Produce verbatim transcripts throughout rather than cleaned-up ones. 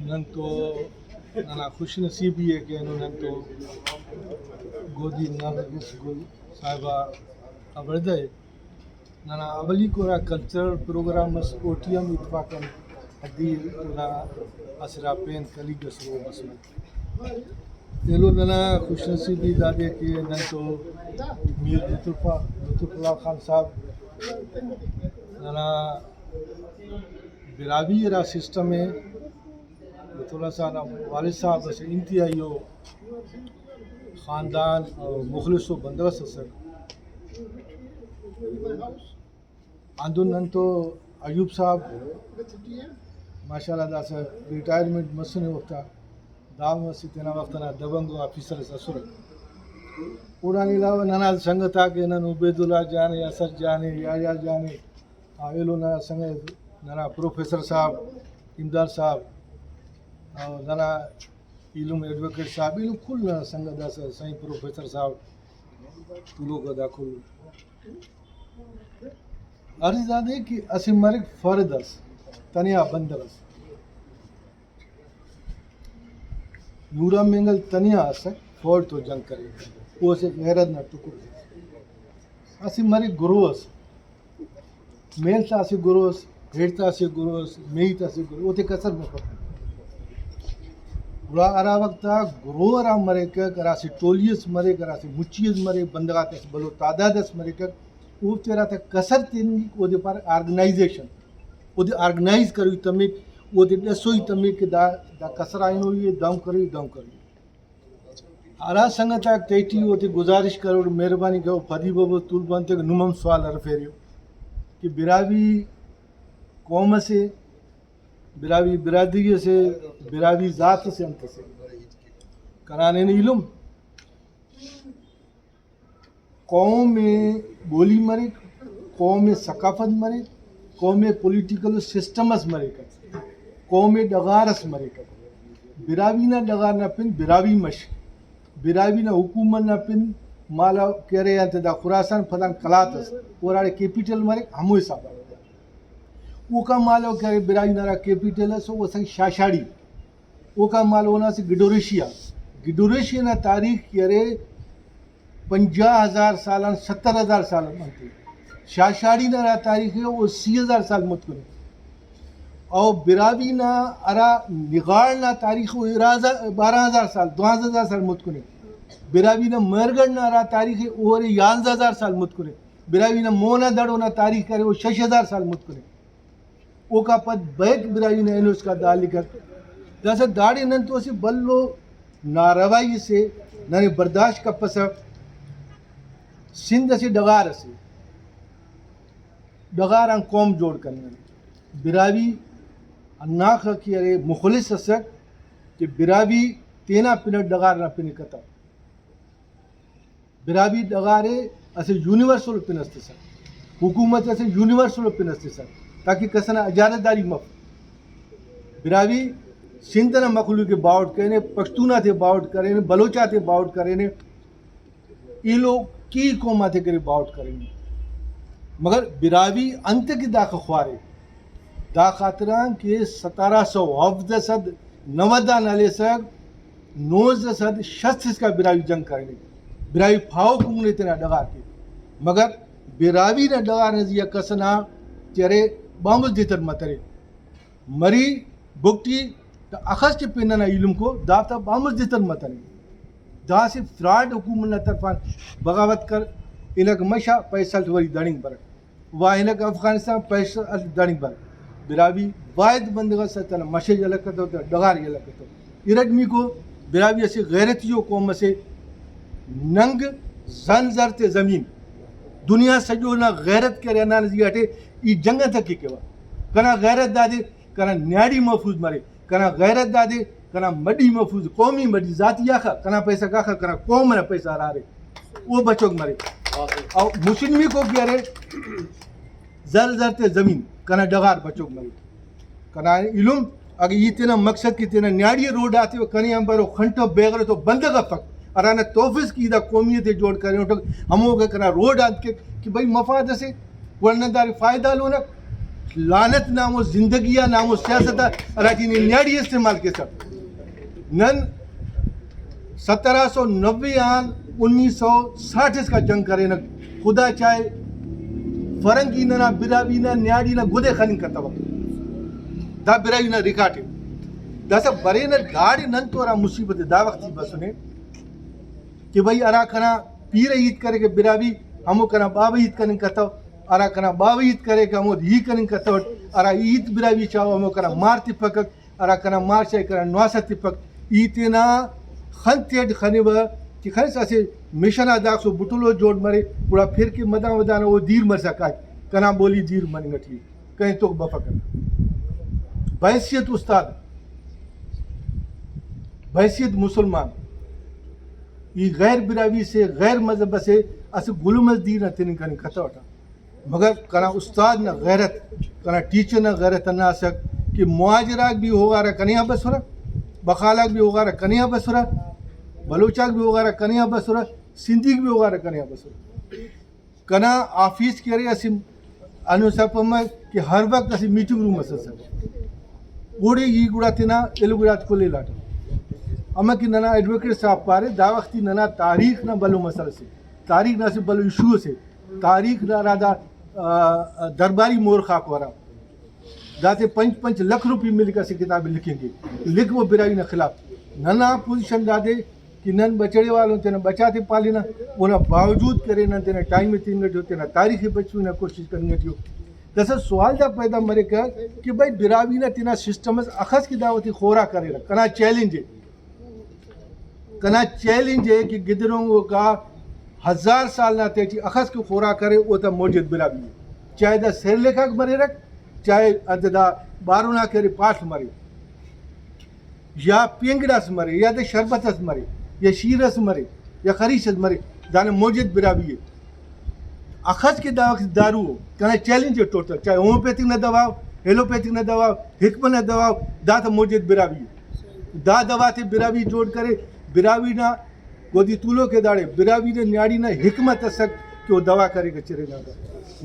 نن تو ننا خوش نصیبی ءِ کہ اینو نن تو گودی نرگس گل صاحبہ آ بڑدہ ءِ۔ ننا اولیکو ہرا کلچرل پروگرام اس، اوٹی ہم اتفاقاً ادھی اونا اسرا پین کلیگ اس روم اس مس۔ ایلو ننا خوش نصیبی دادے کہ نن تو میر لطف، لطف اللہ خان صاحب، ننا براہوئی ہرا سسٹم ءِ، لطف اللہ صاحب نا والد صاحب اسہ انتہائی ءُ خاندان اور مخلص ءُ بندغ اس ئسر۔ ہندن نن تو ایوب صاحب ماشاءاللہ داسہ ریٹائرمنٹ مسنے وختا، دا ہم اسہ تینا وخت ئنا دبنگو آفیسر اس ئسرہ۔ اوڑان علاوہ ننا سنگت آک نن عبیداللہ جان ءِ، اسد جان ءِ، یحییٰ جان ءِ، آ ایلو ننا سنگت ننا پروفیسر صاحب، امداد صاحب، اور ننا ایلم ایڈووکیٹ صاحب، ایلم کل ننا سنگت داسہ سائیں پروفیسر صاحب، تولوک دا کل۔ عرض دادے کہ اسہ مریک فرد اس، تنیا بندغ اس۔ نورا مینگل تنیا اسک، فوج تو جنگ کرے، او اسہ غیرت نا ٹکر اس۔ اسہ مریک گروہ اس، میل تا اسہ گروہ اس، ہیٹ تا اسہ گروہ اس، میئی تا اسہ گروہ، اوتے کسر مفک۔ گڑا ہرا وخت آ گروہ ہرا مریکک، ہرا اسہ ٹولی اس مریک، ہرا اسہ مچی اس مریک، بندغ آتے اسہ بھلو تعداد اس مریکک، اوفتے ہراتم کسر تننگک، اودے پارہ آرگنائزیشن۔ اودے آرگنائز کروئی تمک، اودے ڈسوئی تمک کہ دا، دا کسر آ ہنوئی ءِ، دہن کروئی، دہن کروئی۔ ہرا سنگت آک تہٹی اوتے گزارش کرور، مہربانی کرو، پدی ببو، تولپ انتئے کہ نم ہم سوال ہرفیرے کہ براہوئی قوم اسے، براہوئی برادری اسے، براہوئی ذات اسے انت اسے؟ کنا نن ایلم قوم ءِ بولی مریک، قوم ءِ ثقافت مریک، قوم ءِ پولیٹیکل سسٹم اس مریک، قوم ءِ ڈغار اس مریک۔ براہوئی نا ڈغار نا پن براہوئی مش، براہوئی نا حکومت نا پن مالو کہ ارے انت دا خراسان پدان قلات اس، اور اڑے کیپیٹل مریک، ہمو حساب آ اوکان مالو کہ ارے براہوئی نا ہرا کیپیٹل اس، او اسہ شاشاڑی۔ اوکان مالو اونا اسہ گڈوریشیا، گڈوریشیا نا تاریخ کہ ارے پنجاہ ہزار سال آن ستر ہزار سال آن انت ءِ۔ شاشاڑی نا ہرا تاریخ ءِ، او سی ہزار سال متکن ءِ۔ او براہوئی نا ہرا نغاڑ نا تاریخ ءِ، او ارا ہزار، بارہ ہزار سال، دوانزہ ہزار سال متکن ءِ۔ براہوئی نا مہرگڑھ نا ہرا تاریخ ءِ، او ارے یانزہ ہزار سال متکن ءِ۔ براہوئی نا مون آ دڑو نا تاریخ ارے، او شش ہزار سال متکن ءِ۔ اوکا پد بیک براہوئی نا اینو اسکا دا لکھک۔ داسہ داڑے نن تو اسہ بھلو ناروائی اسے ننے برداشت کپسہ۔ سندھ اسہ ڈغار اسے، ڈغار آن قوم جوڑ کننگ۔ براہوئی ہنداخہ کہ ارے مخلص اسک کہ براہوئی تینا پن اٹ ڈغار نا پن ءِ کتو۔ براہوئی ڈغار ءِ اسہ یونیورسل پن اس تسک، حکومت اسہ یونیورسل پن اس تسک، تاکہ کس ئنا اجارہ داری مف۔ براہوئی سندھ ئنا مخلوق ءِ باؤٹ کرینے، پشتون آتے باؤٹ کرینے، بلوچ آتے باؤٹ کرینے، ایلو کیہی قوم آتے کرے باؤٹ کرینے، مگر براہوئی انت کہ داخہ خوارے؟ دا خاطران کہ ستارہ سو ہفدہ سد نود آن ہلیسہ نوزدہ سد شست اسکا براہوئی جنگ کرینے، براہوئی پاہو کنگنے تینا ڈغار تے، مگر براہوئی نا ڈغار نا زیہا کس ئنا کہ ارے بامس دتر متنے۔ مری بگٹی تا اخس کہ پن ئنا ایلم کو دافتا بامس دتر متنے۔ داسہ فراڈ حکومت نا طرفان بغاوت کر، ہنک مشا پیسہ ٹی وری دڑنگ برک۔ وا ہنک افغانستان پیسہ ٹی دڑنگ برک۔ براہوئی واحد بندغ اس تینا مش یلہ کتو، تینا ڈغار یلہ کتو۔ ارٹمیکو براہوئی اسہ غیرتی ءُ قوم اسے۔ ننگ زن زر تے زمین، دنیا سجو نا غیرت کہ ارے ہندا نزیکا ٹے ای جنگ آن تکی کیوہ۔ کنا غیرت دادے کنا نیاڑی محفوظ مرے، کنا غیرت دادے کنا مڈی محفوظ، قومی مڈی، ذاتی آخا کنا پیسہ کاخا، کنا قوم ئنا پیسہ ہرارے او بچوک مرے۔ او مسلمی کو کہ ارے زر زر تے زمین کنا ڈغار بچوک مرے۔ کنا ایلم اگہ ای تینا مقصد کہ تینا نیاڑی روڈ آتے و کنے آن برو خنٹو بیغلو تو بندغ افک، ہرانا توفس کہ ای دا قومیت ءِ جوڑ کرینٹ، ہموکا کنا روڈ آن کہ، کہ بھئی مفاد اسے، گڑا نن داڑے فائدہ ہلونک۔ لعنت نا ہمو زندگی آ، نا ہمو سیاست آ، ہراٹی نی نیاڑی استعمال کیسہ۔ نن سترہ سو نوے آن انیس سو ساٹھ اسکا جنگ کرینک۔ خدا چاہے فرنگی ننا براہوئی نا نیاڑی نا گدے خننگ کتوک۔ دا براہوئی نا ریکارڈ ءِ۔ داسہ برینہ داڑے نن تو ہرا مصیبت ءِ دا وخت ای بسنے کہ بھئی، ہرا کنا پیرہ ہیت کریکہ براہوئی، ہمو کنا باوہ ہیت کننگ کتو، ہرا کنا باوہ ہیت کریکہ، ہمود ہی کننگ کتوٹ، ہرا ہیت براہوئی چاہو، ہمو کنا مار تپکک، ہرا کنا مار چائے کنا نواسہ تپک۔ ای تینا خن تیٹ خنوہ کہ خنس اسہ مشن آ داخسو بٹلو جوڑ مرے، گڑا پھر کہ مدان ودان او دیر مرسا کائک، کنا بولی دیر مننگ ٹی کنے توک بفکہ۔ بحیثیت استاد، بحیثیت مسلمان، ای غیر براہوئی سے، غیر مذہب سے، اسہ گلم اس دیر نا تننگ کننگ کتوٹہ۔ مگر کنا استاد نا غیرت، کنا ٹیچر نا غیرت ہندا اسک کہ مہاجر آک بھی ہوغارہ کنے آ بسرہ، بخال آک بھی ہوغارہ کنے آ بسرہ، بلوچ آک بھی ہوغارہ کنے آ بسرہ، سندھیک بھی ہوغارہ کنے آ بسرہ۔ کنا آفیس کہ ارے اسہ، ہندن سرپند مس کہ ہر وخت اسہ میٹنگ روم اس ئسک، اوڑے ای گڑا تینا ایلو گڑاتے کل ہلاٹہ۔ ہمہ کہ ننا ایڈووکیٹ صاحب پارے، دا وخت ای ننا تاریخ نا بھلو مسئلہ سے، تاریخ نا اسہ بھلو ایشو اسے۔ تاریخ نا ہرا دا، آ، درباری مورخاک ارا، داتے پنچ پنچ لکھ روپی ملک اسہ کتاب لکھنگ ءِ، لکھبو براہوئی نا خلاف۔ ننا پوزیشن دادے کہ نن بچڑے والون تینا بچاتے پالنہ، اونا باوجود کرے نن تینا ٹائم ءِ تننگ ٹی او، تینا تاریخ ءِ بچفنگ نا کوشش کننگ ٹی او۔ داسہ سوال دا پیدا مریکہ کہ بھئی، براہوئی نا تینا سسٹم اس اخس کہ دا وتی خوراک کریرہ، کنا چیلنج ءِ۔ کنا چیلنج ءِ کہ گدرینگوکا ہزار سال نا تہٹی اخس کہ خوراک ارے، او تا موجد براہوئی ءِ۔ چاہے دا سیرلیک آک مریرک، چاہے انت دا بارنا کہ ارے پاڷ مرے، یا پین گڑاس مرے، یا دا شربت اس مرے، یا شیر اس مرے، یا خریش اس مرے، دانا موجد براہوئی ءِ۔ اخس کہ دا وخت دارو ءُ، کنا چیلنج ءِ ٹوٹل، چاہے ہومیوپیتھک نا دوا ءُ، ایلوپیتھک نا دوا ءُ، حکمہ نا دوا ءُ، دا تا موجد براہوئی ءِ۔ دا دوا تے براہوئی جوڑ کرے، براہوئی نا گودی تولوک ءِ داڑے، براہوئی نا نیاڑی نا حکمت اسک کہ او دوا کریکہ چریناکہ۔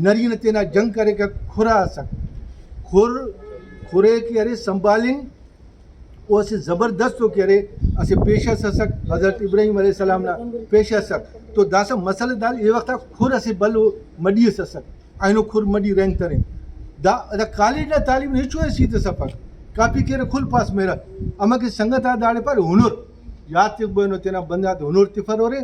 نرینہ تینا جنگ کریکہ، کھرا اسک۔ کھر، کھرے کہ ارے سنبھالنگ، او اسہ زبردست او کہ ارے، اسہ پیشہ اس اسک، حضرت ابراہیم علیہ السلام نا پیشہ اسک۔ تو داسہ مسئلہ دا اے وخت آ کھر اسہ بھلو مڈی اس اسک، اینو کھر مڈی رہینگتنے۔ دا، دا کالج نا تعلیم نا ہچو حیثیت اس افک، کاپی کیرہ کل پاس مریرہ۔ امر کہ سنگت آ داڑے پارے ہنر، یات تخبو اینو تینا بندغ آتے ہنر تفرورے۔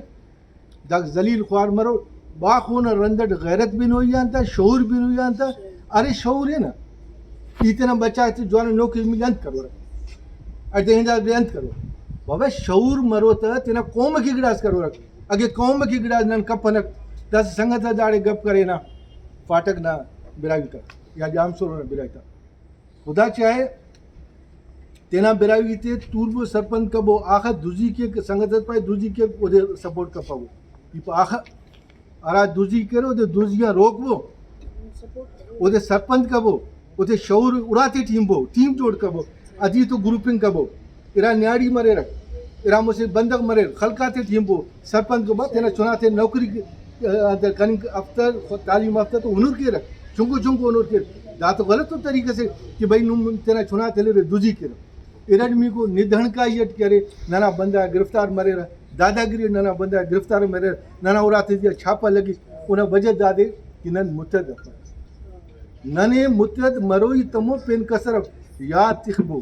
دا ذلیل خوار مرو، باخو نا رند اٹ غیرت بنوئی آن تا، شعور بنوئی آن تا، ارے شعور ءِ نا۔ ای تینا بچہ غاتے جوان نوکری ملے انت کرورہ؟ اٹ دے ہندا دے انت کرورہ؟ بابا شعور مرو تہ تینا قوم ئے کہ گڑاس کرورہ۔ اگہ قوم ئے کہ گڑاس نن کپنک، داسہ سنگت آ داڑے گپ کرے نا، فاٹک نا براہوئی تا یا جام سورو نا براہوئی تا۔ خدا چاہے تینا براہوئی تے توربو، سرپند کبو، آخہ دزی کیک، سنگت اس پائے دزی کیک، اودے سپورٹ کپبو۔ ای پا آخہ ہرا دزی کیرہ اودے دزی آن روکبو، اودے سرپند کبو، اودے شعور اراتے ٹی ہنبو، ٹیم جوڑ کبو، ادھی تو گروپنگ کبو۔ ارا نیاڑی مریرہ، ارا مسہ بندغ مریر، خلق آتے ٹی ہنبو، سرپند کبو، تینا چنا تے نوکری ک-، آ، کننگ ہفتہ، تعلیم یافتہ تو ہنر کیرہ، چنکو چنکو ہنر کیرہ۔ دا تو غلط طریقہ سے کہ بھئی نم تینا چنا تے ہلیرے دزی کیرہ۔ ارٹمیکو ندہنکائی اٹ کہ ارے، ننا بندغ گرفتار مریرہ، داداگری اٹ ننا بندغ گرفتار مریرہ، ننا اراتے تیا چھاپہ لگس، اونا وجہ دادے کہ نن متحد افن۔ ننے متحد مروئی تمو پین کسر اف، یات تخبو۔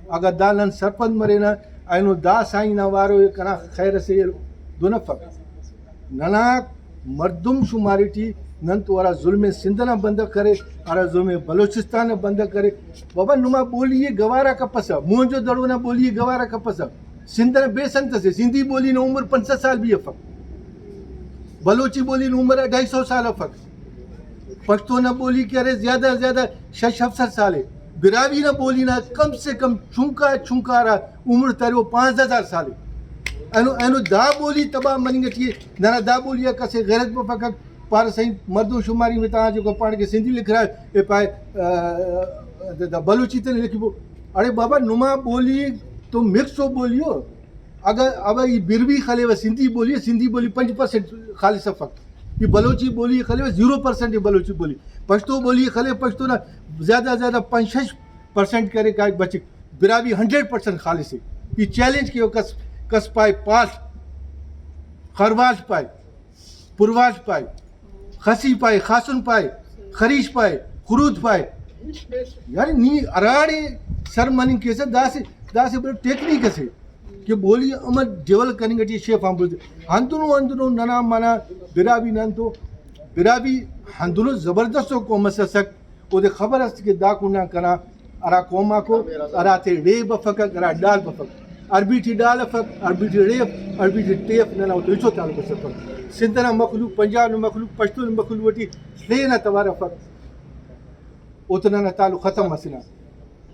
اگہ دا نن سرپند مرینہ، اینو دا سائیں نا وارو ءِ کنا خیر اسے دن افک۔ ننا مردم شماری ٹی نن تو ہرا ظلم سندھ نا بندغ کرے، ہرا ظلم بلوچستان نا بندغ کرے، بابا نما بولی ءِ گوارا کپسہ، مونجو دڑو نا بولی ءِ گوارا کپسہ۔ سندھ نا بے سنگت اسے، سندھی بولی نا عمر پنچ سد سال بھی افک، بلوچی بولی نا عمر اڈھائی سو سال افک۔ پشتو نا بولی کہ ارے زیادہ آن زیادہ شش ہفت سد سال ءِ۔ براہوئی نا بولی نا کم سے کم چنکا چنکا ہرا عمر تریو پانزدہ ہزار سال ءِ۔ اینو، اینو دا بولی تباہ مننگ ٹی ءِ۔ ننا دا بولی آ کس ءِ غیرت بفکک، پارہ سائیں مردم شماری میں تاں جو پانڑ کہ سندھی لکھ رہا ہے، اے پائے، آ، دا، دا بلوچی تے لکھبو۔ ارے بابا نما بولی تو مکسو بولی ہو۔ اگہ ابا ای بروی خلیوہ سندھی بولی، سندھی بولی پنچ پرسینٹ خالص افک۔ ای بلوچی بولی خلیو زیرو پرسنٹ، ای بلوچی بولی، پشتو بولی خلیو، پشتو نا زیادہ زیادہ پنچ شش پرسنٹ کرے کائک بچک، براہوئی ہنڈریڈ پرسنٹ خالص ہے۔ ای چیلنج کیو، کس، کس پائے پاڷ، خرواش پائے، پرواش پائے، خسی پائے، خاسن پائے، خریش پائے، خروت پائے۔ یعنی نی ہراڑے سر مننگ کیسہ، داسہ، داسہ بڑے ٹیکنیک اسے کہ بولی امر ڈیولپ کننگ ٹی شیف آن بڑز۔ ہندنو، ہندنو ننا منہ براہوئی نن تو، براہوئی ہندنو زبردست ءُ قوم اس اسک۔ اودے خبر است کہ دا کنڈآن کنا ہرا قوم آکو ہراتے ڑے بفک، ہرا ڈال بفک، عربی ٹی ڈال افک، عربی ٹی ڑے اف، عربی ٹی ٹے اف، ننا اوتو ہچو تعلق اس افک۔ سندھ نا مخلوق، پنجاب نا مخلوق، پشتون مخلوق ٹی ڑے نا توار افک، اوتو ننا تعلق ختم مسنہ۔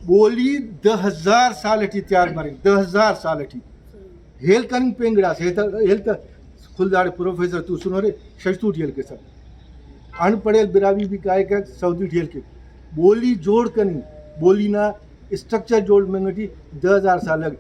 بولی دہ ہزار سال ٹی تیار مرے، دہ ہزار سال ٹی۔ ہیل کننگ پین گڑاس، ہیل تہ، ہیل تہ خل داڑے پروفیسر توسنورے، ششتو ٹی ہیل کیسہ۔ ان پڑھیل براہوئی بھی کائک سعودی ٹی ہیل کے۔ بولی جوڑ کننگ، بولی نا اسٹرکچر جوڑ مننگ ٹی دہ ہزار سال لگ۔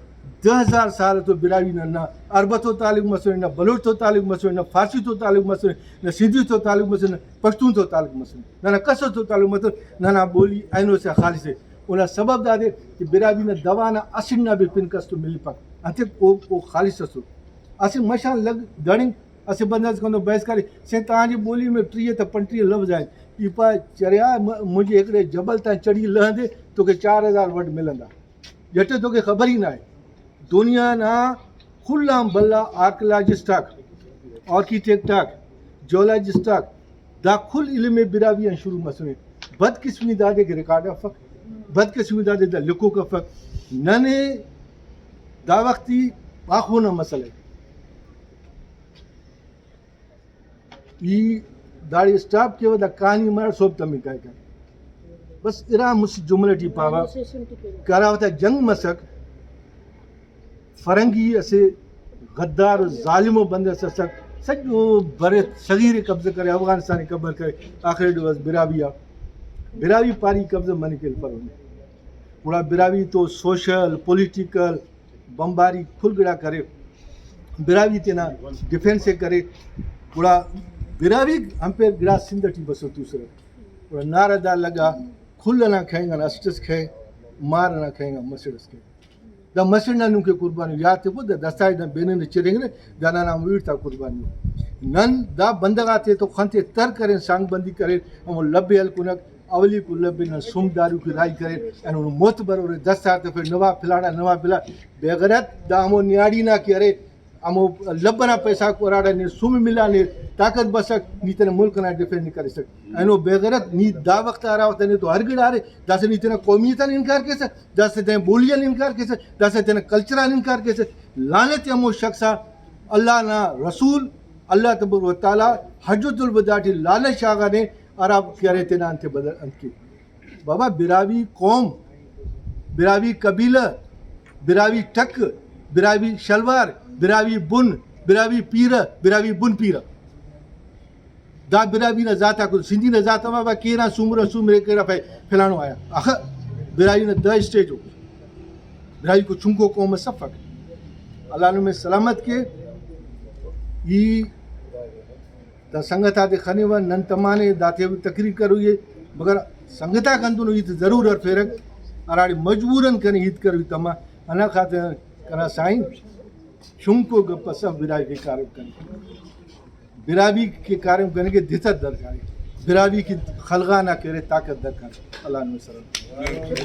دہ ہزار سال تو براہوئی نا، نہ عرب تو تعلق مسنے، نہ بلوچ تو تعلق مسنے، نہ فارسی تو تعلق مسنے، نہ سندھی تو تعلق مسنے، نہ پشتون تو تعلق مسنے، نہ، نہ کس تو تعلق مسنے، نہ، نہ بولی اینو سے خالص ہے۔ اونا سبب دادے کہ براہوئی نا دوا نا اسٹ نا بھی پن کس تو ملپک۔ انتئے او، او خالص ئسر۔ اسہ مش آن لگ دڑنگ، اسہ بندغ اس کندو بحث کرے، سے تانجی بولی میں ٹریہ تا پنٹریہ لفظ آئے۔ ای پا چریا م-، مجھے ایکڑے جبل تا چڑھی لہندے تو کہ چار ہزار ورڈ ملندا۔ جٹے تو کہ خبر ہی نہ ہے۔ دنیا نا کل آن بھلا آرکیالوجسٹ آک، آرکیٹیکٹ آک، جیولوجسٹ آک، دا کل علم براہوئی آن شروع مسنے۔ بدقسمی دادے کہ ریکارڈ افک، بدقسمی دادے دا لکھوک افک۔ ننے دا وخت ای آخو نا مسئلہ ءِ۔ ای داڑے اسٹاپ کیوہ، دا کہانی مار سوب تمنگ کائکہ۔ بس ارا مست جملہ ٹی پاوہ کہ ہرا وخت جنگ مسک، فرنگی اسہ غدار و ظالم و بندغ اس اسک، سجو بر صغیر ءِ قبضہ کرے، افغانستان ءِ قبضہ کرے، آخر ٹی بس براہوئی آ، براہوئی پاری قبضہ مننگ کل پرو۔ گڑا براہوئی تو سوشل، پولیٹیکل، بمباری کل گڑا کرے، براہوئی تینا ڈیفنس ءِ کرے۔ گڑا براہوئی امپیر گڑاس سندھ ٹی بسر توسرہ۔ گڑا نعرہ دا لگا، کل ئنا کھینگ آن اسٹ ئس کھے، مار ئنا کھینگ آن مسڑ ئس کھے۔ دا مسڑ نا نن کہ قربانی یات تخو، دا دستائے نا بینن چرینگرہ، دا ننا ہمو ایڑ تا قربانی ءِ۔ نن دا بندغ آتے تو خن تے تر کرین، سانگ بندی کرین، ہمو لبے ہلکنک، اولیکو لبے نن سم دارو کہ راہی کرین، اینو موت برورے، دستار تفے، نواب فلانا، نواب فلانا، بے غیرت، دا ہمو نیاڑی نا کہ ارے، ہمو لب ئنا پیسہ غاک ہراڑا نے سم ملا، نے طاقت بسک، نی تینا ملک ئنا ڈیفینڈ نی کریسک۔ اینو بے غیرت، نی دا وخت آ ہرا وخت نے تو ہر گڑا ارے، داسہ نی تینا قومیت آن انکار کیسہ، داسہ تینا بولی آن انکار کیسہ، داسہ تینا کلچر آن انکار کیسہ۔ لعنت ہمو شخص آ، اللہ نا رسول، اللہ تبارک و تعالیٰ حجۃ الوداع ٹی لعنت شاغانے، ہرا کہ ارے تینا انتے بدل انت کے۔ بابا، براہوئی قوم، براہوئی قبیلہ، براہوئی ٹک، براہوئی شلوار، براہوئی بن، براہوئی پیرہ، براہوئی بن پیرہ۔ دا براہوئی نا ذات آکو، سندھی نا ذات آ بابا، کیرا سومرا، سومرے کیرا، فے-، فلانو آیا۔ اخہ، براہوئی نا دا اسٹیج ءِ۔ براہوئی کو چنکو قوم اس افک۔ اللہ نمے سلامت کے۔ ای دا سنگت آتے خنیوہ، نن تمانے داتے تقریر کروئی ءِ، مگر سنگت آک ہندنو ہیت ضرور ہرفیرک، ہراڑے مجبوراً کنے ہیت کروئی تما۔ ہندا خاطر کنا سائیں، چنکو گپ اس اف، براہوئی کہ کاریم کنے، براہوئی کہ کاریم کنے کہ دتر درکائے، براہوئی کہ خلغا نا کہ ارے طاقت درکائے۔ اللہ نمے سلامت۔